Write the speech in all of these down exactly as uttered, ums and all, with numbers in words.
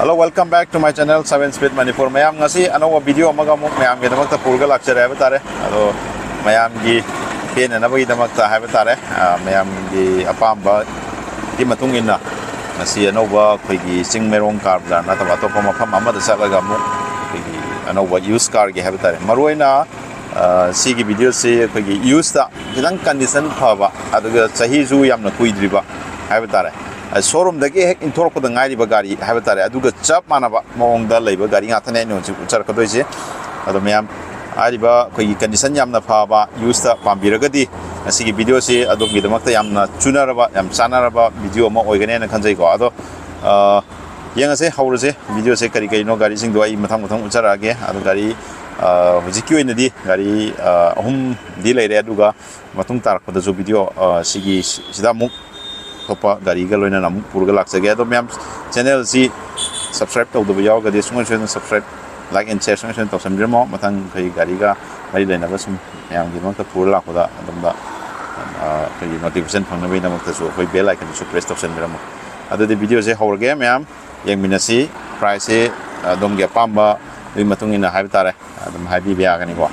Hello, welcome back to my channel, Seven Speed Manipur. ꯃꯌꯥꯝ, ꯉꯁꯤ ꯑꯅꯧꯕ video ꯑꯃꯒ ꯑꯃꯨꯛ ꯃꯌꯥꯝꯒꯤꯗꯃꯛꯇ ꯄꯨꯔꯒ ꯂꯥꯛꯆꯔꯦ ꯍꯥꯏꯕ ꯇꯥꯔꯦ꯫ ꯑꯗꯣ ꯃꯌꯥꯝꯒꯤ ꯄꯦꯟꯅꯅꯕꯒꯤꯗꯃꯛꯇ ꯍꯥꯏꯕ ꯇꯥꯔꯦ, ꯑ, ꯃꯌꯥꯝꯒꯤ ꯑꯄꯥꯝꯕꯒꯤ ꯃꯇꯨꯡ ꯏꯟꯅ ꯉꯁꯤ ꯑꯅꯧꯕ ꯑꯩꯈꯣꯏꯒꯤ ꯆꯤꯡꯃꯩꯔꯣꯡ car bazaar ꯅꯠꯇꯕ ꯑꯇꯣꯞꯄ ꯃꯐꯝ ꯑꯃꯗ ꯆꯠꯂꯒ ꯑꯃꯨꯛ ꯑꯩꯈꯣꯏꯒꯤ ꯑꯅꯧꯕ used carꯒꯤ ꯍꯥꯏꯕ ꯇꯥꯔꯦ, ꯃꯔꯨꯑꯣꯏꯅ, ꯑ, ꯁꯤꯒꯤ videoꯁꯤ ꯑꯩꯈꯣꯏꯒꯤ usedꯇ ꯈꯤꯇꯪ condition ꯐꯕ, ꯑꯗꯨꯒ ꯆꯍꯤꯁꯨ ꯌꯥꯝꯅ ꯀꯨꯏꯗ꯭ꯔꯤꯕ ꯍꯥꯏꯕ ꯇꯥꯔꯦ, ꯑ, showroomꯗꯒꯤ ꯍꯦꯛ ꯏꯟꯊꯣꯔꯛꯄꯗ ꯉꯥꯏꯔꯤꯕ ꯒꯥꯔꯤ ꯍꯥꯏꯕ ꯇꯥꯔꯦ, ꯑꯗꯨꯒ ꯆꯞ ꯃꯥꯟꯅꯕ ꯃꯑꯣꯡꯗ ꯂꯩꯕ ꯒꯥꯔꯤ ꯉꯥꯛꯇꯅꯦ ꯑꯩꯅ ꯍꯧꯖꯤꯛ ꯎꯠꯆꯔꯛꯀꯗꯣꯏꯁꯦ꯫ ꯑꯗꯣ ꯃꯌꯥꯝ, ꯍꯥꯏꯔꯤꯕ ꯑꯩꯈꯣꯏꯒꯤ condition ꯌꯥꯝꯅ ꯐꯕ usedꯇ ꯄꯥꯝꯕꯤꯔꯒꯗꯤ ꯉꯁꯤꯒꯤ videoꯁꯤ ꯑꯗꯣꯝꯒꯤꯗꯃꯛꯇ ꯌꯥꯝꯅ ꯆꯨꯅꯔꯕ, ꯌꯥꯝ ꯆꯥꯅꯔꯕ video ꯑꯃ ꯑꯣꯏꯒꯅꯦꯅ ꯈꯟꯖꯩꯀꯣ꯫ ꯑꯗꯣ, ꯑ, ꯌꯦꯡꯉꯁꯦ, ꯍꯧꯔꯁꯦ꯫ Videoꯁꯦ ꯀꯔꯤ ꯀꯔꯤꯅꯣ ꯒꯥꯔꯤꯁꯤꯡꯗꯣ ꯑꯩ ꯃꯊꯪ ꯃꯊꯪ ꯎꯠꯆꯔꯛꯑꯒꯦ꯫ ꯑꯗꯣ ꯒꯥꯔꯤ, ꯑ, ꯍꯧꯖꯤꯛꯀꯤ ꯑꯣꯏꯅꯗꯤ ꯒꯥꯔꯤ, ꯑ, ꯑꯍꯨꯝꯗꯤ ꯂꯩꯔꯦ, ꯑꯗꯨꯒ ꯃꯇꯨꯡ ꯇꯥꯔꯛꯄꯗꯁꯨ video, ꯑ, ꯁꯤꯒꯤ ꯁꯤꯗ ꯑꯃꯨꯛ ꯑꯇꯣꯞꯄ ꯒꯥꯔꯤꯒ ꯂꯣꯏꯅꯅ ꯑꯃꯨꯛ ꯄꯨꯔꯒ ꯂꯥꯛꯆꯒꯦ꯫ ꯑꯗꯣ ꯃꯌꯥꯝ, channelꯁꯤ subscribe ꯇꯧꯗꯕ ꯌꯥꯎꯔꯒꯗꯤ ꯁꯨꯡꯁꯣꯏ ꯁꯣꯏꯗꯅ subscribe, like and share ꯁꯨꯡꯁꯣꯏ ꯁꯣꯏꯗꯅ ꯇꯧꯁꯟꯕꯤꯔꯝꯃꯣ꯫ ꯃꯊꯪ ꯑꯩꯈꯣꯏ ꯒꯥꯔꯤꯒ ꯃꯔꯤ ꯂꯩꯅꯕ ꯁꯨꯝ ꯃꯌꯥꯝꯒꯤꯗꯃꯛꯇ ꯄꯨꯔ ꯂꯥꯛꯄꯗ ꯑꯗꯣꯝꯗ, ꯑ, ꯑꯩꯈꯣꯏꯒꯤ notification ꯐꯪꯅꯕꯒꯤꯗꯃꯛꯇꯁꯨ ꯑꯩꯈꯣꯏ bell iconꯗꯨꯁꯨ press ꯇꯧꯁꯟꯕꯤꯔꯝꯃꯣ꯫ ꯑꯗꯨꯗꯤ videoꯁꯦ ꯍꯧꯔꯒꯦ ꯃꯌꯥꯝ꯫ ꯌꯦꯡꯃꯤꯟꯅꯁꯤ꯫ Priceꯁꯦ ꯑꯗꯣꯝꯒꯤ ꯑꯄꯥꯝꯕ, ꯑꯗꯨꯒꯤ ꯃꯇꯨꯡ ꯏꯟꯅ ꯍꯥꯏꯕ ꯇꯥꯔꯦ, ꯑꯗꯨꯝ ꯍꯥꯏꯕꯤꯕ ꯌꯥꯒꯅꯤꯀꯣ꯫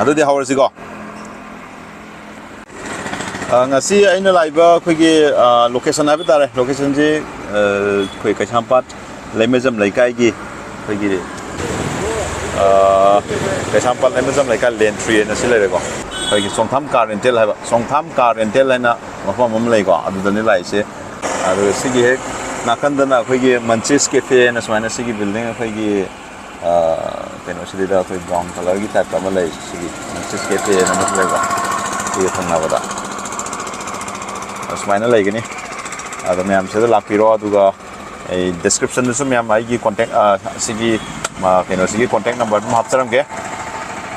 ꯑꯗꯨꯗꯤ ꯍꯧꯔꯁꯤꯀꯣ꯫ ꯑ, ꯉꯁꯤ ꯑꯩꯅ ꯂꯥꯛꯏꯕ ꯑꯩꯈꯣꯏꯒꯤ, ꯑ, location ꯍꯥꯏꯕ ꯇꯥꯔꯦ, locationꯁꯤ, ꯑ, ꯑꯩꯈꯣꯏ ꯀꯩꯁꯥꯝꯄꯥꯠ ꯂꯩꯃꯖꯝ ꯂꯩꯀꯥꯏꯒꯤ ꯑꯩꯈꯣꯏꯒꯤ, ꯑ, ꯀꯩꯁꯥꯝꯄꯥꯠ ꯂꯩꯃꯖꯝ ꯂꯩꯀꯥꯏ lane three ꯍꯥꯏꯅ ꯁꯤ ꯂꯩꯔꯦꯀꯣ꯫ ꯑꯩꯈꯣꯏꯒꯤ ꯆꯣꯡꯊꯥꯝ car rental ꯍꯥꯏꯕ, ꯆꯣꯡꯊꯥꯝ car rental ꯍꯥꯏꯅ ꯃꯐꯝ ꯑꯃ ꯂꯩꯀꯣ, ꯑꯗꯨꯗꯅꯤ ꯂꯥꯛꯏꯁꯦ꯫ ꯑꯗꯨꯒ ꯁꯤꯒꯤ ꯍꯦꯛ ꯅꯥꯀꯟꯗꯅ ꯑꯩꯈꯣꯏꯒꯤ Munchies Cafe ꯍꯥꯏꯅ ꯁꯨꯃꯥꯏꯅ ꯁꯤꯒꯤ building ꯑꯩꯈꯣꯏꯒꯤ, ꯑ, ꯀꯩꯅꯣꯁꯤꯗ ꯑꯩꯈꯣꯏ brown colourꯒꯤ typeꯇ ꯑꯃ ꯂꯩ, ꯁꯤꯒꯤ Munchies Cafe ꯍꯥꯏꯅ ꯑꯃꯁꯨ ꯂꯩꯕ, ꯁꯤꯒꯤ ꯊꯪꯅꯕꯗ ꯑꯁꯨꯃꯥꯏꯅ ꯂꯩꯒꯅꯤ꯫ ꯑꯗꯣ ꯃꯌꯥꯝ ꯁꯤꯗ ꯂꯥꯛꯄꯤꯔꯣ, ꯑꯗꯨꯒ ꯑꯩ descriptionꯗꯁꯨ ꯃꯌꯥꯝ ꯑꯩꯒꯤ contact, ꯑ, ꯁꯤꯒꯤ, ꯑ, ꯀꯩꯅꯣꯁꯤꯒꯤ contact number ꯑꯗꯨꯝ ꯍꯥꯞꯆꯔꯝꯒꯦ,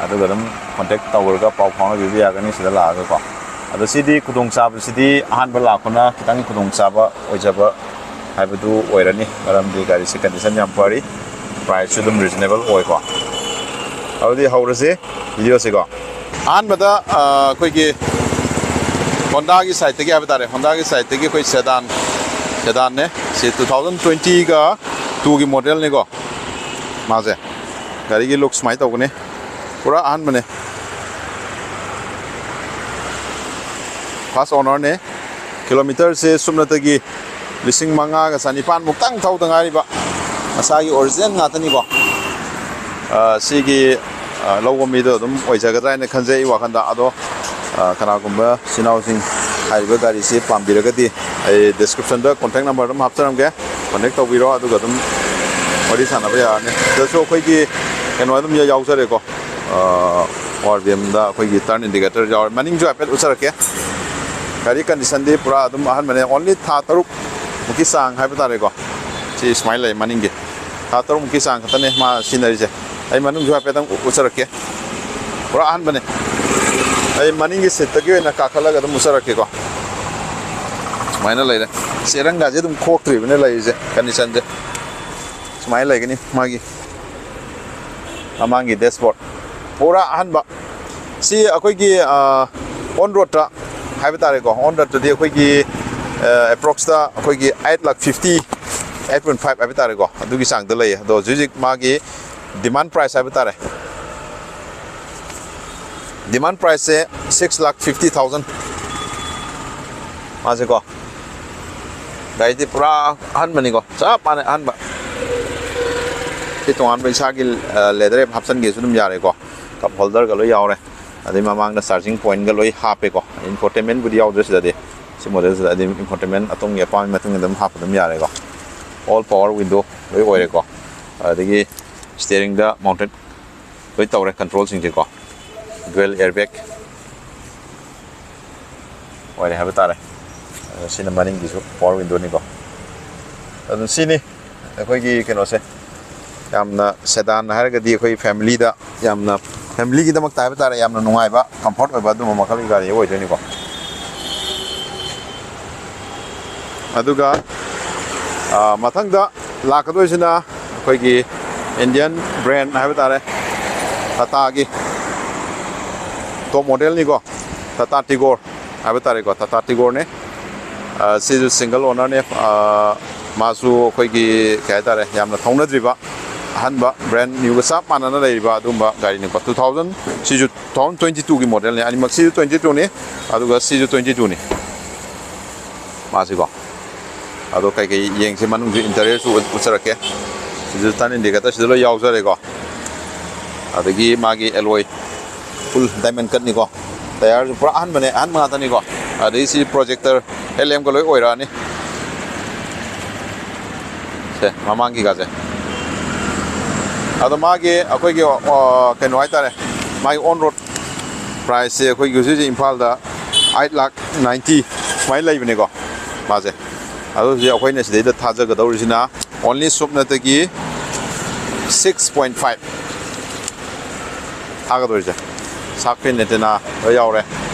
ꯑꯗꯨꯒ ꯑꯗꯨꯝ contact ꯇꯧꯔꯒ ꯄꯥꯎ ꯐꯥꯎꯅꯕꯤꯕ ꯌꯥꯒꯅꯤ ꯁꯤꯗ ꯂꯥꯛꯑꯒꯀꯣ꯫ ꯑꯗꯣ ꯁꯤꯗꯤ ꯈꯨꯗꯣꯡꯆꯥꯕꯁꯤꯗꯤ ꯑꯍꯥꯟꯕ ꯂꯥꯛꯄꯅ ꯈꯤꯇꯪ ꯈꯨꯗꯣꯡꯆꯥꯕ ꯑꯣꯏꯖꯕ ꯍꯥꯏꯕꯗꯨ ꯑꯣꯏꯔꯅꯤ, ꯃꯔꯝꯗꯤ ꯒꯥꯔꯤꯁꯤ condition ꯌꯥꯝ ꯐꯔꯤ, priceꯁꯨ ꯑꯗꯨꯝ reasonable ꯑꯣꯏꯀꯣ꯫ ꯑꯗꯨꯗꯤ ꯍꯧꯔꯁꯤ videoꯁꯤꯀꯣ꯫ ꯑꯍꯥꯟꯕꯗ, ꯑ, ꯑꯩꯈꯣꯏꯒꯤ Hondaꯒꯤ sideꯇꯒꯤ ꯍꯥꯏꯕ ꯇꯥꯔꯦ, Hondaꯒꯤ sideꯇꯒꯤ ꯑꯩꯈꯣꯏ sedan, sedanꯅꯦ꯫ ꯁꯤ two thousand twenty-ꯒ two-ꯒꯤ model-ꯅꯤꯀꯣ꯫ ꯃꯥꯁꯦ ꯒꯥꯔꯤꯒꯤ look ꯁꯨꯃꯥꯏꯅ ꯇꯧꯒꯅꯤ, ꯄꯨꯔꯥ ꯑꯍꯟꯕꯅꯦ꯫ First owner-ꯅꯦ꯫ Kilometer-ꯁꯦ ꯁꯨꯞꯅꯇꯒꯤ ꯂꯤꯁꯤꯡ ꯃꯉꯥꯒ ꯆꯅꯤꯄꯥꯟ ꯃꯨꯛꯇꯪ ꯊꯧꯗ ꯉꯥꯏꯔꯤꯕ, ꯃꯁꯥꯒꯤ original ꯉꯥꯛꯇꯅꯤꯀꯣ꯫ ꯑ, ꯁꯤꯒꯤ, ꯑ, ꯂꯧꯕ ꯃꯤꯗꯣ ꯑꯗꯨꯝ ꯑꯣꯏꯖꯒꯗ꯭ꯔꯥ ꯍꯥꯏꯅ ꯈꯟꯖꯩ ꯑꯩ ꯋꯥꯈꯜꯗ꯫ ꯑꯗꯣ, ꯑ, ꯀꯅꯥꯒꯨꯝꯕ ꯏꯆꯤꯟ ꯏꯅꯥꯎꯁꯤꯡ ꯍꯥꯏꯔꯤꯕ ꯒꯥꯔꯤꯁꯤ ꯄꯥꯝꯕꯤꯔꯒꯗꯤ, ꯑꯩ description-ꯗ contact number ꯑꯗꯨꯝ ꯍꯥꯞꯆꯔꯝꯒꯦ, contact ꯇꯧꯕꯤꯔꯣ, ꯑꯗꯨꯒ ꯑꯗꯨꯝ ꯋꯥꯔꯤ ꯁꯥꯟꯅꯕ ꯌꯥꯔꯅꯤ꯫ ꯁꯤꯗꯁꯨ ꯑꯩꯈꯣꯏꯒꯤ ꯀꯩꯅꯣ ꯑꯗꯨꯝ ꯌꯥꯎꯖꯔꯦꯀꯣ, ꯑ, ORVM-ꯗ ꯑꯩꯈꯣꯏꯒꯤ turn indicator ꯌꯥꯎꯔꯦ꯫ ꯃꯅꯤꯡꯁꯨ ꯍꯥꯏꯐꯦꯠ ꯎꯠꯆꯔꯛꯀꯦ꯫ ꯒꯥꯔꯤ condition-ꯗꯤ ꯄꯨꯔꯥ ꯑꯗꯨꯝ ꯑꯍꯟꯕꯅꯦ, only ꯊꯥ ꯇꯔꯨꯛ ꯃꯨꯛꯀꯤ ꯆꯥꯡ ꯍꯥꯏꯕ ꯇꯥꯔꯦꯀꯣ꯫ ꯁꯤ ꯁꯨꯃꯥꯏꯅ ꯂꯩ ꯃꯅꯤꯡꯒꯤ꯫ ꯊꯥ ꯇꯔꯨꯛ ꯃꯨꯛꯀꯤ ꯆꯥꯡ ꯈꯛꯇꯅꯦ ꯃꯥ ꯁꯤꯖꯤꯟꯅꯔꯤꯁꯦ꯫ ꯑꯩ ꯃꯅꯨꯡꯁꯨ ꯍꯥꯏꯐꯦꯠꯇꯪ ꯎ-, ꯎꯠꯆꯔꯛꯀꯦ꯫ ꯄꯨꯔꯥ ꯑꯍꯟꯕꯅꯦ꯫ ꯑꯩ ꯃꯅꯤꯡꯒꯤ seat-ꯇꯒꯤ ꯑꯣꯏꯅ ꯀꯥꯈꯠꯂꯒ ꯑꯗꯨꯝ ꯎꯠꯆꯔꯛꯀꯦꯀꯣ꯫ ꯁꯨꯃꯥꯏꯅ ꯂꯩꯔꯦ꯫ ꯆꯦꯔꯪꯒꯁꯦ ꯑꯗꯨꯝ ꯈꯣꯛꯇ꯭ꯔꯤꯕꯅꯦ ꯂꯩꯔꯤꯁꯦ, condition-ꯁꯦ꯫ ꯁꯨꯃꯥꯏꯅ ꯂꯩꯒꯅꯤ ꯃꯥꯒꯤ ꯃꯃꯥꯡꯒꯤ dashboard꯫ ꯄꯨꯔꯥ ꯑꯍꯟꯕ꯫ ꯁꯤ ꯑꯩꯈꯣꯏꯒꯤ, ꯑ, on road-ꯇ ꯍꯥꯏꯕ ꯇꯥꯔꯦꯀꯣ, on road-ꯇꯗꯤ ꯑꯩꯈꯣꯏꯒꯤ, ꯑ, approx-ꯇ ꯑꯩꯈꯣꯏꯒꯤ eight lakh fifty, eight point five ꯍꯥꯏꯕ ꯇꯥꯔꯦꯀꯣ, ꯑꯗꯨꯒꯤ ꯆꯥꯡꯗ ꯂꯩꯌꯦ꯫ ꯑꯗꯣ ꯍꯧꯖꯤꯛ ꯍꯧꯖꯤꯛ ꯃꯥꯒꯤ demand price ꯍꯥꯏꯕ ꯇꯥꯔꯦ, demand price-ꯁꯦ six lakh fifty thousand꯫ ꯃꯥꯁꯦꯀꯣ, ꯒꯥꯔꯤꯗꯤ ꯄꯨꯔꯥ ꯑꯍꯟꯕꯅꯤꯀꯣ, ꯆꯞ ꯃꯥꯟꯅꯩ ꯑꯍꯟꯕ꯫ ꯁꯤ ꯇꯣꯉꯥꯟꯕ ꯏꯁꯥꯒꯤ, ꯑ, leather wrap ꯍꯥꯞꯆꯤꯟꯒꯦꯁꯨ ꯑꯗꯨꯝ ꯌꯥꯔꯦꯀꯣ꯫ Cup holder-ꯒ ꯂꯣꯏ ꯌꯥꯎꯔꯦ꯫ ꯑꯗꯩ ꯃꯃꯥꯡꯗ charging point-ꯒ ꯂꯣꯏ ꯍꯥꯞꯄꯦꯀꯣ꯫ Infotainment-ꯕꯨꯗꯤ ꯌꯥꯎꯗ꯭ꯔꯦ ꯁꯤꯗꯗꯤ꯫ ꯁꯤ model-ꯁꯤꯗ ꯑꯗꯨꯝ infotainment ꯑꯗꯣꯝꯒꯤ ꯑꯄꯥꯝꯕꯒꯤ ꯃꯇꯨꯡ ꯏꯟꯅ ꯑꯗꯨꯝ ꯍꯥꯞꯄ ꯑꯗꯨꯝ ꯌꯥꯔꯦꯀꯣ꯫ All power window ꯂꯣꯏ ꯑꯣꯏꯔꯦꯀꯣ꯫ ꯑꯗꯒꯤ steering-ꯗ mounted ꯂꯣꯏ ꯇꯧꯔꯦ control-ꯁꯤꯡꯁꯦꯀꯣ꯫ Dual airbag ꯑꯣꯏꯔꯦ ꯍꯥꯏꯕ ꯇꯥꯔꯦ꯫ ꯑꯗꯣ ꯁꯤꯅ ꯃꯅꯤꯡꯒꯤꯁꯨ power window-ꯅꯤꯀꯣ꯫ ꯑꯗꯨ ꯁꯤꯅꯤ ꯑꯩꯈꯣꯏꯒꯤ ꯀꯩꯅꯣꯁꯦ꯫ ꯌꯥꯝꯅ sedan ꯍꯥꯏꯔꯒꯗꯤ ꯑꯩꯈꯣꯏ family-ꯗ ꯌꯥꯝꯅ, family-ꯒꯤꯗꯃꯛꯇ ꯍꯥꯏꯕ ꯇꯥꯔꯦ, ꯌꯥꯝꯅ ꯅꯨꯡꯉꯥꯏꯕ, comfort ꯑꯣꯏꯕ ꯑꯗꯨꯝꯕ ꯃꯈꯜꯒꯤ ꯒꯥꯔꯤ ꯑꯣꯏꯗꯣꯏꯅꯤꯀꯣ꯫ ꯑꯗꯨꯒ, ꯑ, ꯃꯊꯪꯗ ꯂꯥꯛꯀꯗꯣꯏꯁꯤꯅ ꯑꯩꯈꯣꯏꯒꯤ Indian brand ꯍꯥꯏꯕ ꯇꯥꯔꯦ, Tata-ꯒꯤ top model-ꯅꯤꯀꯣ, Tata Tigor ꯍꯥꯏꯕ ꯇꯥꯔꯦꯀꯣ, Tata Tigor-ꯅꯦ꯫ ꯑ, ꯁꯤꯁꯨ single owner-ꯅꯦ꯫ ꯑ, ꯃꯥꯁꯨ ꯑꯩꯈꯣꯏꯒꯤ ꯀꯩ ꯍꯥꯏꯇꯥꯔꯦ, ꯌꯥꯝꯅ ꯊꯧꯅꯗ꯭ꯔꯤꯕ, ꯑꯍꯟꯕ, brand newꯒ ꯆꯞ ꯃꯥꯟꯅꯅ ꯂꯩꯔꯤꯕ ꯑꯗꯨꯒꯨꯝꯕ ꯒꯥꯔꯤꯅꯤꯀꯣ꯫ Two thousand, ꯁꯤꯁꯨ two thousand twenty twoꯒꯤ modelꯅꯤ꯫ ꯑꯅꯤꯃꯛ, ꯁꯤꯁꯨ twenty twoꯅꯤ, ꯑꯗꯨꯒ ꯁꯤꯁꯨ twenty twoꯅꯤ꯫ ꯃꯥꯁꯤꯀꯣ꯫ ꯑꯗꯣ ꯀꯩꯀꯩ ꯌꯦꯡꯁꯤ, ꯃꯅꯨꯡꯁꯨ interiorꯁꯨ ꯎꯠ-, ꯎꯠꯆꯔꯛꯀꯦ꯫ ꯁꯤꯁꯨ turn indicator ꯁꯤꯗ ꯂꯣꯏ ꯌꯥꯎꯖꯔꯦꯀꯣ꯫ ꯑꯗꯒꯤ ꯃꯥꯒꯤ alloy full diamond cutꯅꯤꯀꯣ꯫ Tireꯁꯨ ꯄꯨꯔꯥ ꯑꯍꯟꯕꯅꯦ, ꯑꯍꯟꯕ ꯉꯥꯛꯇꯅꯤꯀꯣ꯫ ꯑꯗꯒꯤ ꯁꯤ projector, L M ꯒ ꯂꯣꯏ ꯑꯣꯏꯔꯛꯑꯅꯤ꯫ ꯁꯦ, ꯃꯃꯥꯡꯒꯤꯒꯁꯦ꯫ ꯑꯗꯣ ꯃꯥꯒꯤ, ꯑꯩꯈꯣꯏꯒꯤ, ꯑ, ꯀꯩꯅꯣ ꯍꯥꯏꯇꯥꯔꯦ, ꯃꯥꯒꯤ on road priceꯁꯦ ꯑꯩꯈꯣꯏꯒꯤ ꯍꯧꯖꯤꯛ ꯍꯧꯖꯤꯛ ꯏꯝꯐꯥꯜꯗ eight lakh ninety ꯁꯨꯃꯥꯏꯅ ꯂꯩꯕꯅꯦꯀꯣ ꯃꯥꯁꯦ꯫ ꯑꯗꯣ ꯍꯧꯖꯤꯛ ꯑꯩꯈꯣꯏꯅ ꯁꯤꯗꯩꯗ ꯊꯥꯖꯒꯗꯧꯔꯤꯁꯤꯅ only ꯁꯨꯞꯅꯇꯒꯤ six point five ꯊꯥꯒꯗꯧꯔꯤꯁꯦ꯫ Shark fin antenna ꯂꯣꯏ ꯌꯥꯎꯔꯦ꯫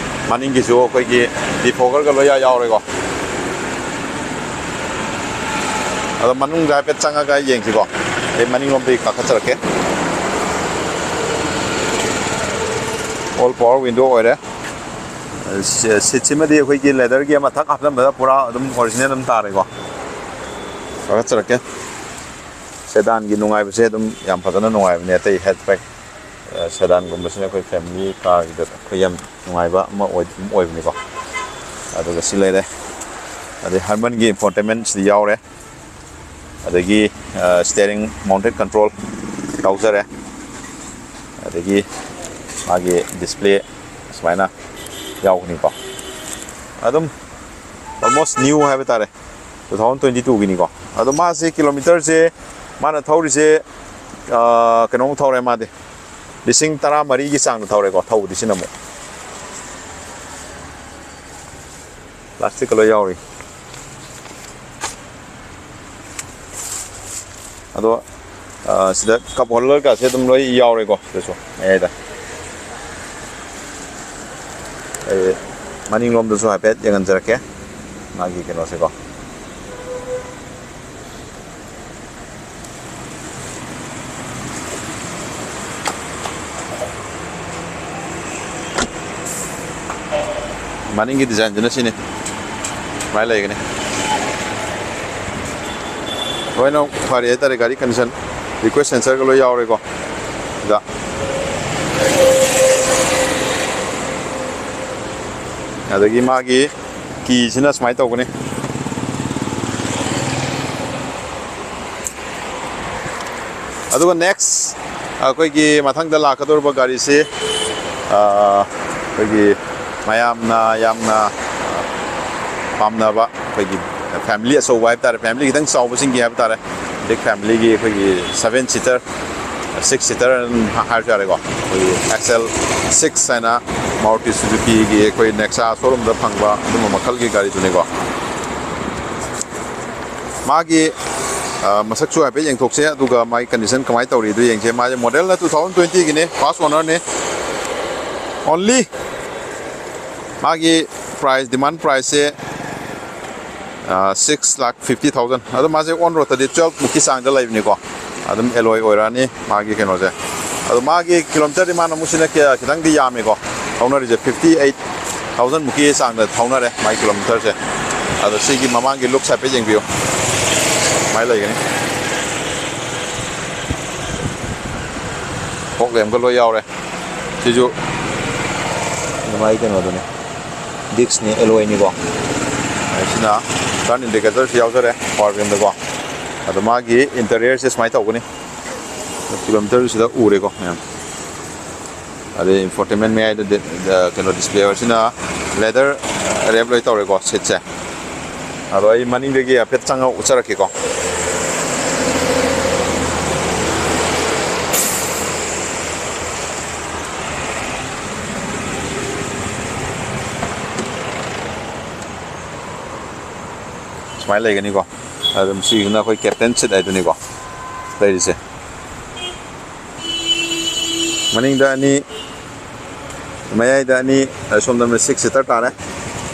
ꯃꯅꯤꯡꯒꯤꯁꯨ ꯑꯩꯈꯣꯏꯒꯤ defoggerꯒ ꯂꯣꯏ ꯌꯥꯎꯔꯦꯀꯣ꯫ ꯑꯗꯣ ꯃꯅꯨꯡꯗ ꯍꯥꯏꯐꯦꯠ ꯆꯪꯉꯒ ꯌꯦꯡꯁꯤꯀꯣ꯫ ꯑꯩ ꯃꯅꯤꯡꯂꯣꯝꯗꯒꯤ ꯀꯥꯈꯠꯆꯔꯛꯀꯦ꯫ All power window ꯑꯣꯏꯔꯦ꯫ ꯁꯤ-, seatꯁꯤꯃꯗꯤ ꯑꯩꯈꯣꯏꯒꯤ leatherꯒꯤ ꯑꯃ ꯊꯛ ꯍꯥꯞꯆꯟꯕꯗ ꯄꯨꯔꯥ ꯑꯗꯨꯝ original ꯑꯗꯨꯝ ꯇꯥꯔꯦꯀꯣ꯫ ꯀꯥꯈꯠꯆꯔꯛꯀꯦ꯫ Sedanꯒꯤ ꯅꯨꯡꯉꯥꯏꯕꯁꯦ ꯑꯗꯨꯝ ꯌꯥꯝ ꯐꯖꯅ ꯅꯨꯡꯉꯥꯏꯕꯅꯦ꯫ ꯑꯇꯩ hatchback, ꯑ, sedanꯒꯨꯝꯕꯁꯤꯅ ꯑꯩꯈꯣꯏ family carꯒꯤꯗ ꯑꯩꯈꯣꯏ ꯌꯥꯝ ꯅꯨꯡꯉꯥꯏꯕ ꯑꯃ ꯑꯣꯏ-, ꯑꯗꯨꯝ ꯑꯣꯏꯕꯅꯤꯀꯣ꯫ ꯑꯗꯨꯒ ꯁꯤ ꯂꯩꯔꯦ꯫ ꯑꯗꯩ Harmanꯒꯤ infotainment ꯁꯤꯗ ꯌꯥꯎꯔꯦ꯫ ꯑꯗꯒꯤ, ꯑ, steering mounted control ꯌꯥꯎꯖꯔꯦ꯫ ꯑꯗꯒꯤ ꯃꯥꯒꯤ display ꯁꯨꯃꯥꯏꯅ ꯌꯥꯎꯒꯅꯤꯀꯣ꯫ ꯑꯗꯨꯝ almost new ꯍꯥꯏꯕ ꯇꯥꯔꯦ, two thousand twenty twoꯒꯤꯅꯤꯀꯣ꯫ ꯑꯗꯣ ꯃꯥꯁꯦ kilometerꯁꯦ ꯃꯥꯅ ꯊꯧꯔꯤꯁꯦ, ꯑ, ꯀꯩꯅꯣꯃꯨꯛ ꯊꯧꯔꯦ ꯃꯥꯗꯤ꯫ ꯂꯤꯁꯤꯡ ꯇꯔꯥꯃꯔꯤꯒꯤ ꯆꯥꯡꯗ ꯊꯧꯔꯦꯀꯣ, ꯊꯧꯕꯗꯤ ꯁꯤꯅ ꯑꯃꯨꯛ꯫ Plasticꯀ ꯂꯣꯏ ꯌꯥꯎꯔꯤ꯫ ꯑꯗꯣ, ꯑ, ꯁꯤꯗ cup holderꯒꯁꯦ ꯑꯗꯨꯝ ꯂꯣꯏ ꯌꯥꯎꯔꯦꯀꯣ, ꯁꯤꯗꯁꯨ ꯃꯌꯥꯏꯗ꯫ ꯑꯩ ꯃꯅꯤꯡꯂꯣꯝꯗꯁꯨ ꯍꯥꯏꯐꯦꯠ ꯌꯦꯡꯍꯟꯖꯔꯛꯀꯦ, ꯃꯥꯒꯤ ꯀꯩꯅꯣꯁꯦꯀꯣ꯫ ꯃꯅꯤꯡꯒꯤ designꯁꯤꯅ ꯁꯤꯅꯤ꯫ ꯁꯨꯃꯥꯏꯅ ꯂꯩꯒꯅꯤ꯫ ꯂꯣꯏꯅ ꯐꯔꯦ ꯍꯥꯏꯇꯥꯔꯦ, ꯒꯥꯔꯤ ꯀꯟꯗꯤꯁꯟ꯫ ꯔꯤꯀ꯭ꯋꯦꯁ ꯁꯦꯟꯁꯔꯒ ꯂꯣꯏ ꯌꯥꯎꯔꯦꯀꯣ ꯁꯤꯗ꯫ ꯑꯗꯒꯤ ꯃꯥꯒꯤ ꯀꯤꯁꯤꯅ ꯁꯨꯃꯥꯏꯅ ꯇꯧꯒꯅꯤ꯫ ꯑꯗꯨꯒ ꯅꯦꯛꯁ ꯑꯩꯈꯣꯏꯒꯤ ꯃꯊꯪꯗ ꯂꯥꯛꯀꯗꯧꯔꯤꯕ ꯒꯥꯔꯤꯁꯤ, ꯑ, ꯑꯩꯈꯣꯏꯒꯤ ꯃꯌꯥꯝꯅ ꯌꯥꯝꯅ ꯄꯥꯝꯅꯕ ꯑꯩꯈꯣꯏꯒꯤ ꯐꯦꯃꯤꯂꯤ ꯑꯆꯧꯕ ꯍꯥꯏꯕ ꯇꯥꯔꯦ, ꯐꯦꯃꯤꯂꯤ ꯈꯤꯇꯪ ꯆꯥꯎꯕꯁꯤꯡꯒꯤ ꯍꯥꯏꯕ ꯇꯥꯔꯦ, ꯕꯤꯛ ꯐꯦꯃꯤꯂꯤꯒꯤ ꯑꯩꯈꯣꯏꯒꯤ ꯁꯚꯦꯟ ꯁꯤꯇꯔ, ꯁꯤꯛꯁ ꯁꯤꯇꯔ ꯍꯥꯏꯔꯁꯨ ꯌꯥꯔꯦꯀꯣ, ꯑꯩꯈꯣꯏꯒꯤ ꯑꯦꯛꯁ ꯑꯦꯜ ꯁꯤꯛꯁ ꯍꯥꯏꯅ ꯃꯥꯔꯨꯇꯤ ꯁꯨꯖꯨꯀꯤꯒꯤ ꯑꯩꯈꯣꯏ ꯅꯦꯛꯁꯥ ꯁꯣꯔꯨꯝꯗ ꯐꯪꯕ ꯑꯗꯨꯝꯕ ꯃꯈꯜꯒꯤ ꯒꯥꯔꯤꯗꯨꯅꯤꯀꯣ꯫ ꯃꯥꯒꯤ, ꯑ, ꯃꯁꯛꯁꯨ ꯍꯥꯏꯐꯦꯠ ꯌꯦꯡꯊꯣꯛꯁꯦ, ꯑꯗꯨꯒ ꯃꯥꯒꯤ ꯀꯟꯗꯤꯁꯟ ꯀꯃꯥꯏꯅ ꯇꯧꯔꯤꯗꯨ ꯌꯦꯡꯁꯦ꯫ ꯃꯥꯁꯦ ꯃꯣꯗꯦꯜꯅ ꯇꯨ ꯊꯥꯎꯖꯟ ꯇ꯭ꯋꯦꯟꯇꯤꯒꯤꯅꯦ, ꯐꯥꯔꯁ ꯑꯣꯅꯔꯅꯦ꯫ ꯑꯣꯟꯂꯤ ꯃꯥꯒꯤ ꯄ꯭ꯔꯥꯏꯁ, ꯗꯤꯃꯥꯟ ꯄ꯭ꯔꯥꯏꯁꯁꯦ, ꯑ, ꯁꯤꯛꯁ ꯂꯥꯈ ꯐꯤꯐꯇꯤ ꯊꯥꯎꯖꯟ꯫ ꯑꯗꯣ ꯃꯥꯁꯦ ꯑꯣꯟ ꯔꯣꯗꯇꯗꯤ ꯇ꯭ꯋꯦꯜꯐ ꯃꯨꯛꯀꯤ ꯆꯥꯡꯗ ꯂꯩꯕꯅꯤꯀꯣ꯫ ꯑꯗꯨꯝ ꯑꯦꯂꯣꯏ ꯑꯣꯏꯔꯛꯑꯅꯤ ꯃꯥꯒꯤ ꯀꯩꯅꯣꯁꯦ꯫ ꯑꯗꯣ ꯃꯥꯒꯤ ꯀꯤꯂꯣꯃꯤꯇꯔꯗꯤ ꯃꯥꯅ ꯑꯃꯨꯛ ꯁꯤꯅ ꯈꯤ-, ꯈꯤꯇꯪꯗꯤ ꯌꯥꯝꯃꯦꯀꯣ, ꯊꯧꯅꯔꯤꯁꯦ ꯐꯤꯐꯇꯤ ꯑꯩꯠ ꯊꯥꯎꯖꯟ ꯃꯨꯛꯀꯤ ꯆꯥꯡꯗ ꯊꯧꯅꯔꯦ ꯃꯥꯒꯤ ꯀꯤꯂꯣꯃꯤꯇꯔꯁꯦ꯫ ꯑꯗꯣ ꯁꯤꯒꯤ ꯃꯃꯥꯡꯒꯤ ꯂꯨꯛꯁ ꯍꯥꯏꯐꯦꯠ ꯌꯦꯡꯕꯤꯌꯨ, ꯁꯨꯃꯥꯏꯅ ꯂꯩꯒꯅꯤ꯫ ꯐꯣꯛ ꯂꯦꯝꯒ ꯂꯣꯏ ꯌꯥꯎꯔꯦ꯫ ꯁꯤꯁꯨ ꯃꯥꯒꯤ ꯀꯩꯅꯣꯗꯨꯅꯤ, ꯗꯤꯛꯁꯅꯤ, ꯑꯦꯂꯣꯏꯅꯤꯀꯣ꯫ ꯁꯤꯅ ꯇꯔꯟ ꯏꯟꯗꯤꯀꯦꯇꯔꯁꯨ ꯌꯥꯎꯖꯔꯦ ꯄꯋꯥꯔ ꯕꯦꯟꯗꯀꯣ꯫ ꯑꯗꯣ ꯃꯥꯒꯤ ꯏꯟꯇꯔꯤꯌꯔꯁꯦ ꯁꯨꯃꯥꯏꯅ ꯇꯧꯒꯅꯤ꯫ ꯀꯤꯂꯣꯃꯤꯇꯔꯁꯤꯗ ꯎꯔꯦꯀꯣ ꯃꯌꯥꯝ꯫ ꯑꯗꯩ ꯏꯟꯐꯣꯇꯦꯟꯃꯦꯟ ꯃꯌꯥꯏꯗ ꯗꯤ-, ꯗ-, ꯀꯩꯅꯣ, ꯗꯤꯁꯄ꯭ꯂꯦ ꯑꯣꯏꯔꯁꯤꯅ ꯂꯦꯗꯔ ꯔꯦꯞ ꯂꯣꯏ ꯇꯧꯔꯦꯀꯣ ꯁꯤꯠꯁꯦ꯫ ꯑꯗꯣ ꯑꯩ ꯃꯅꯤꯡꯗꯒꯤ ꯍꯥꯏꯐꯦꯠ ꯆꯪꯉ ꯎꯠꯆꯔꯛꯀꯦꯀꯣ꯫ ꯁꯨꯃꯥꯏꯅ ꯂꯩꯒꯅꯤꯀꯣ꯫ ꯑꯗꯨꯝ ꯁꯤꯁꯤꯅ ꯑꯩꯈꯣꯏ ꯀꯦꯞꯇꯦꯟ ꯁꯤꯠ ꯍꯥꯏꯗꯨꯅꯤꯀꯣ ꯂꯩꯔꯤꯁꯦ꯫ ꯃꯅꯤꯡꯗ ꯑꯅꯤ, ꯃꯌꯥꯏꯗ ꯑꯅꯤ, ꯁꯣꯝꯗ ꯁꯤꯛꯁ ꯁꯤꯇꯔ ꯇꯥꯔꯦ꯫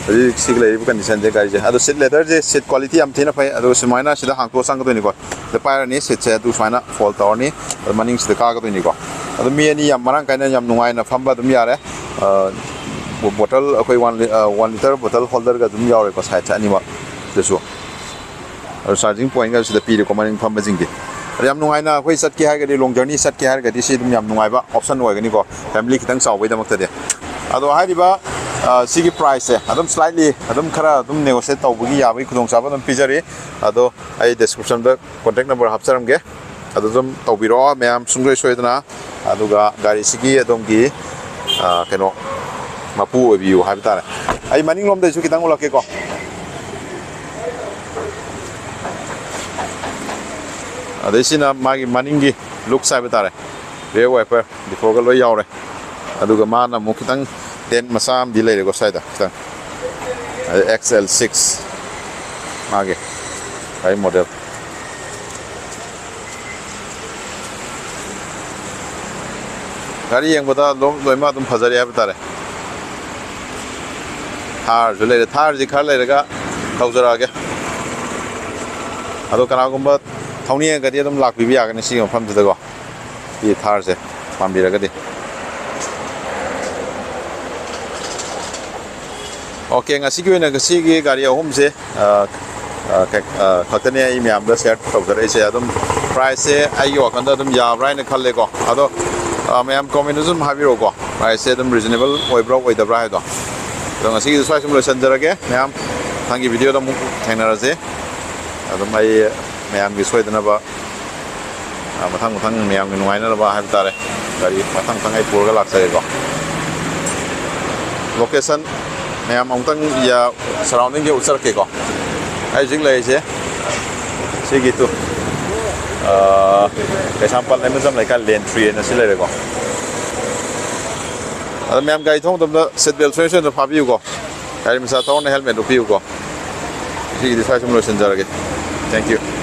ꯍꯧꯖꯤꯛ ꯁꯤꯒꯤ ꯂꯩꯔꯤꯕ ꯀꯟꯗꯤꯁꯟꯁꯦ ꯒꯥꯔꯤꯁꯦ꯫ ꯑꯗꯣ ꯁꯤꯠ ꯂꯦꯗꯔꯁꯦ, ꯁꯤꯠ ꯀ꯭ꯋꯥꯂꯤꯇꯤ ꯌꯥꯝ ꯊꯤꯅ ꯐꯩ꯫ ꯑꯗꯣ ꯁꯨꯃꯥꯏꯅ ꯁꯤꯗ ꯍꯥꯡꯇꯣꯛꯑ ꯆꯪꯒꯗꯣꯏꯅꯤꯀꯣ꯫ ꯁꯤꯗ ꯄꯥꯏꯔꯅꯤ, ꯁꯤꯠꯁꯦ ꯑꯗꯨ ꯁꯨꯃꯥꯏꯅ ꯐꯣꯜ ꯇꯧꯔꯅꯤ꯫ ꯑꯗꯣ ꯃꯅꯤꯡꯁꯤꯗ ꯀꯥꯒꯗꯣꯏꯅꯤꯀꯣ꯫ ꯑꯗꯣ ꯃꯤ ꯑꯅꯤ ꯌꯥꯝ ꯃꯔꯥꯡ ꯀꯥꯏꯅ ꯌꯥꯝ ꯅꯨꯡꯉꯥꯏꯅ ꯐꯝꯕ ꯑꯗꯨꯝ ꯌꯥꯔꯦ꯫ ꯑ, ꯕꯣ-, ꯕꯣꯇꯜ ꯑꯩꯈꯣꯏ ꯋꯥꯟ ꯂꯤ-, ꯑ, ꯋꯥꯟ ꯂꯤꯇꯔ ꯕꯣꯇꯜ ꯍꯣꯜꯗꯔꯒ ꯑꯗꯨꯝ ꯌꯥꯎꯔꯦꯀꯣ ꯁꯥꯏꯠꯁꯦ ꯑꯅꯤꯃꯛ꯫ ꯁꯤꯗꯁꯨ ꯆꯥꯔꯖꯤꯡ ꯄꯣꯏꯟꯒ ꯁꯤꯗ ꯄꯤꯔꯦꯀꯣ, ꯃꯅꯤꯡ ꯐꯝꯕꯁꯤꯡꯒꯤ꯫ ꯑꯗꯣ ꯌꯥꯝ ꯅꯨꯡꯉꯥꯏꯅ ꯑꯩꯈꯣꯏ ꯆꯠꯀꯦ ꯍꯥꯏꯔꯒꯗꯤ, ꯂꯣꯡ ꯖꯔꯅꯤ ꯆꯠꯀꯦ ꯍꯥꯏꯔꯒꯗꯤ ꯁꯤ ꯑꯗꯨꯝ ꯌꯥꯝ ꯅꯨꯡꯉꯥꯏꯕ ꯑꯣꯞꯁꯟ ꯑꯣꯏꯒꯅꯤꯀꯣ, ꯐꯦꯃꯤꯂꯤ ꯈꯤꯇꯪ ꯆꯥꯎꯕꯒꯤꯗꯃꯛꯇꯗꯤ꯫ ꯑꯗꯣ ꯍꯥꯏꯔꯤꯕ, ꯑ, ꯁꯤꯒꯤ ꯄ꯭ꯔꯥꯏꯁꯁꯦ ꯑꯗꯨꯝ ꯁ꯭ꯂꯥꯏꯠꯂꯤ ꯑꯗꯨꯝ ꯈꯔ ꯑꯗꯨꯝ ꯅꯦꯒꯣꯁꯤꯌꯦꯠ ꯇꯧꯕꯒꯤ ꯌꯥꯕꯒꯤ ꯈꯨꯗꯣꯡꯆꯥꯕ ꯑꯗꯨꯝ ꯄꯤꯖꯔꯤ꯫ ꯑꯗꯣ ꯑꯩ ꯗꯤꯁꯀ꯭ꯔꯤꯞꯁꯟꯗ ꯀꯣꯟꯇꯦꯛ ꯅꯝꯕꯔ ꯍꯥꯞꯆꯔꯝꯒꯦ, ꯑꯗꯨ ꯑꯗꯨꯝ ꯇꯧꯕꯤꯔꯛꯑꯣ ꯃꯌꯥꯝ ꯁꯨꯡꯁꯣꯏ ꯁꯣꯏꯗꯅ꯫ ꯑꯗꯨꯒ ꯒꯥꯔꯤꯁꯤꯒꯤ ꯑꯗꯣꯝꯒꯤ, ꯑ, ꯀꯩꯅꯣ, ꯃꯄꯨ ꯑꯣꯏꯕꯤꯌꯨ ꯍꯥꯏꯕ ꯇꯥꯔꯦ꯫ ꯑꯩ ꯃꯅꯤꯡꯂꯣꯝꯗꯩꯁꯨ ꯈꯤꯇꯪ ꯎꯠꯂꯛꯀꯦꯀꯣ꯫ ꯑꯗꯩ ꯁꯤꯅ ꯃꯥꯒꯤ ꯃꯅꯤꯡꯒꯤ ꯂꯨꯛꯁ ꯍꯥꯏꯕ ꯇꯥꯔꯦ꯫ ꯔꯤꯌꯔ ꯋꯥꯏꯄꯔ, ꯗꯤꯐꯣꯒꯔ ꯂꯣꯏ ꯌꯥꯎꯔꯦ꯫ ꯑꯗꯨꯒ ꯃꯥꯅ ꯑꯃꯨꯛ ꯈꯤꯇꯪ ꯗꯦꯟ ꯃꯆꯥ ꯑꯃꯗꯤ ꯂꯩꯔꯦꯀꯣ ꯁ꯭ꯋꯥꯏꯗ ꯈꯤꯇꯪ꯫ ꯑꯗꯩ ꯑꯦꯛꯁ ꯑꯦꯜ ꯁꯤꯛꯁ ꯃꯥꯒꯤ ꯒꯥꯔꯤ ꯃꯣꯗꯦꯜ꯫ ꯒꯥꯔꯤ ꯌꯦꯡꯕꯗ ꯂꯣꯏ-, ꯂꯣꯏꯅꯃꯛ ꯑꯗꯨꯝ ꯐꯖꯔꯦ ꯍꯥꯏꯕ ꯇꯥꯔꯦ꯫ ꯊꯥꯔꯁꯨ ꯂꯩꯔꯦ, ꯊꯥꯔꯁꯤ ꯈꯔ ꯂꯩꯔꯒ ꯇꯧꯖꯔꯛꯑꯒꯦ꯫ ꯑꯗꯣ ꯀꯅꯥꯒꯨꯝꯕ ꯊꯧꯅꯤꯡꯉꯒꯗꯤ ꯑꯗꯨꯝ ꯂꯥꯛꯄꯤꯕ ꯌꯥꯒꯅꯤ ꯁꯤꯒꯤ ꯃꯐꯝꯁꯤꯗꯀꯣ, ꯁꯤ ꯊꯥꯔꯁꯦ ꯄꯥꯝꯕꯤꯔꯒꯗꯤ꯫ ꯑꯣꯀꯦ, ꯉꯁꯤꯒꯤ ꯑꯣꯏꯅ ꯉꯁꯤꯒꯤ ꯒꯥꯔꯤ ꯑꯍꯨꯝꯁꯦ, ꯑ, ꯑ, ꯀ-, ꯑ, ꯈꯛꯇꯅꯦ ꯑꯩ ꯃꯌꯥꯝꯗ ꯁꯤꯌꯔ ꯇꯧꯖꯔꯛꯏꯁꯦ꯫ ꯑꯗꯨꯝ ꯄ꯭ꯔꯥꯏꯁꯁꯦ ꯑꯩꯒꯤ ꯋꯥꯈꯜꯗ ꯑꯗꯨꯝ ꯌꯥꯕ꯭ꯔꯥ ꯍꯥꯏꯅ ꯈꯜꯂꯦꯀꯣ꯫ ꯑꯗꯣ, ꯑ, ꯃꯌꯥꯝ ꯀꯣꯃꯦꯟꯗꯁꯨ ꯑꯗꯨꯝ ꯍꯥꯏꯕꯤꯔꯛꯎꯀꯣ, ꯄ꯭ꯔꯥꯏꯁꯁꯦ ꯑꯗꯨꯝ ꯔꯤꯖꯅꯦꯕꯜ ꯑꯣꯏꯕ꯭ꯔꯥ ꯑꯣꯏꯗꯕ꯭ꯔꯥ ꯍꯥꯏꯗꯣ꯫ ꯑꯗꯣ ꯉꯁꯤꯒꯤꯗꯤ ꯁ꯭ꯋꯥꯏ ꯁꯨꯝ ꯂꯣꯏꯁꯤꯟꯖꯔꯒꯦ ꯃꯌꯥꯝ꯫ ꯃꯊꯪꯒꯤ ꯚꯤꯗꯤꯑꯣꯗ ꯑꯃꯨꯛ ꯊꯦꯡꯅꯔꯁꯦ꯫ ꯑꯗꯨꯝ ꯑꯩ ꯃꯌꯥꯝꯒꯤ ꯁꯣꯏꯗꯅꯕ, ꯑ, ꯃꯊꯪ ꯃꯊꯪ ꯃꯌꯥꯝꯒꯤ ꯅꯨꯡꯉꯥꯏꯅꯅꯕ ꯍꯥꯏꯕ ꯇꯥꯔꯦ, ꯒꯥꯔꯤ ꯃꯊꯪ ꯃꯊꯪ ꯑꯩ ꯄꯨꯔꯒ ꯂꯥꯛꯆꯒꯦꯀꯣ꯫ ꯂꯣꯀꯦꯁꯟ ꯃꯌꯥꯝ ꯑꯃꯨꯛꯇꯪ ꯌꯥ-, ꯁꯔꯥꯎꯟꯗꯤꯡꯁꯦ ꯎꯠꯆꯔꯛꯀꯦꯀꯣ꯫ ꯑꯩ ꯍꯧꯖꯤꯛ ꯂꯩꯔꯤꯁꯦ ꯁꯤꯒꯤ ꯇꯨ, ꯑ, ꯀꯩꯁꯥꯝꯄꯥꯠ ꯂꯩꯃꯖꯝ ꯂꯩꯀꯥꯏ ꯂꯦꯟ ꯊ꯭ꯔꯤ ꯑꯅ ꯁꯤ ꯂꯩꯔꯦꯀꯣ꯫ ꯑꯗꯣ ꯃꯌꯥꯝ ꯒꯥꯔꯤ ꯊꯧꯕ ꯃꯇꯝꯗ ꯁꯤꯠ ꯕꯦꯜ ꯁꯣꯏ ꯁꯣꯏꯗꯅ ꯐꯥꯕꯤꯌꯨꯀꯣ꯫ ꯒꯥꯔꯤ ꯃꯆꯥ ꯊꯧꯔꯅ ꯍꯦꯜꯃꯦꯠ ꯎꯞꯄꯤꯌꯨꯀꯣ꯫ ꯁꯤꯒꯤꯗꯤ ꯁ꯭ꯋꯥꯏ ꯁꯨꯝ ꯂꯣꯏꯁꯤꯟꯖꯔꯒꯦ꯫ Thank you꯫